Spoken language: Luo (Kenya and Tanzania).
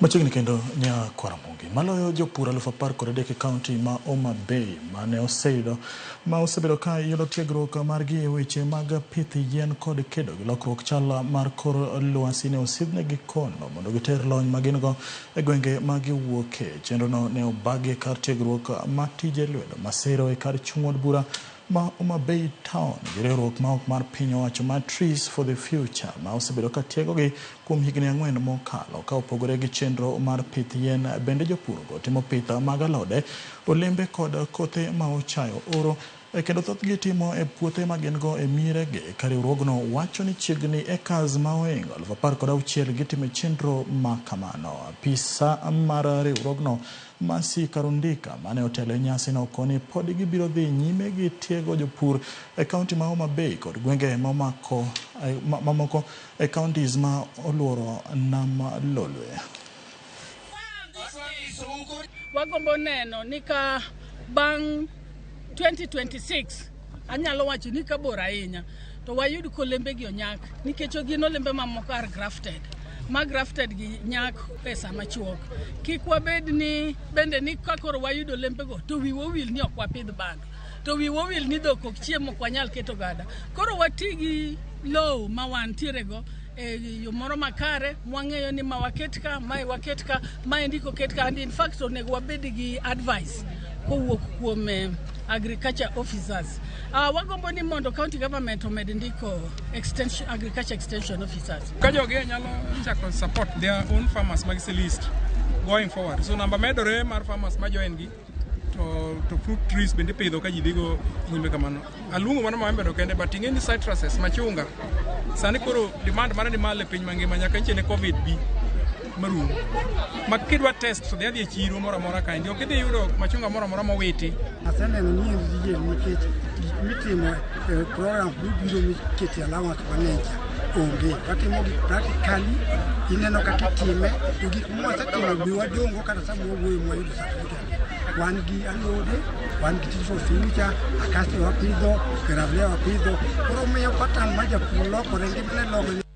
Machiegni kendo Nyakwaramogi maloyo jopur 13,000 e kaunti ma Homa Bay mane oseyudo ma osebedo ka yudo tiegruok margi e weche mag pith yien kod kedo gi lokruok chal mar kor lwasi ne osidhnegi kono mondo giter lony ma gin go e gwenge ma giwuoke. Chenrono ne obagi e kar tiegruok ma tije lwedo masero e kar chung' od bura ma Homa Bay Town gi riwruok ma ok mar piny owacho mar Trees for the Future ma osebedo ka tiegogi kuom higni 4 mokalo. Ka opogore gi chenro mar pith yien, bende jopurgo timo pith mag alode, olembe kod kothe ma ochayo oro, kendo thothgi timo e puothe ma gin go e mieregi, ka riwruogno wacho ni chiegni acres ma ohingo 16,000 gitimo chenro ma kamano. Apisa mar riwruogno Mercy Karundika mane otelo e nyasino koni pod gibiro dhi nyime gi tiego jopur e kaunti ma Homa Bay kod gwenge mamoko e counties ma oluoro nam Lolwe. Wagombo neno ni ka bang' 2026, anyalo wacho ni ka bor ahinya, to wayud kolembe gi onyak, nikech gin olembe mamoko are grafted, ma grafted gi nyak pesa machuok. Kik wabed ni bende ni ka koro wayudo olembego to wiwa owil ni ok wapidh bando, to wiwa owil ni dhok ok chiem, ok wanyal keto gada. Koro wati gi lowo ma wantiere go e yo moro makare mwang'eyo ni ma waket ka, mae waket ka, maendi koket ka. And in fact onego wabed gi advice kowuok kuom agriculture officers. Wagombo ni mondo county government omed ndiko extension, agriculture extension officers. Ka jogi nyalo chako support their own farmers mag list going forward, so namba medore mar farmers ma join gi to fruit trees bende ipidho ka ji dhigo nyime kamano. Aluongo mano maembe to kende, but ing'e ni citruses, machunga, sani koro demand mare ni malo e piny mangima nyaka nche ne COVID bi marum ma kidwa test to dhi adhi e chiro moro amora kaendi, ok idhi yudo machunga moro amora mowiti. Aseneno ni en real, nikech gik mitimo e program mibiro mikete allowance mang'eny cha onge. Watimo gik practically, ineno kaka itime, to gik mwasetimo be wadong'o. Kata sama wawuoyo mwayudo certificate, wan gi alode, wan gi Trees for Future, acacia wapidho, grevillea wapidho. Koro miyo pattern mar japur lokore, ngimane lokore.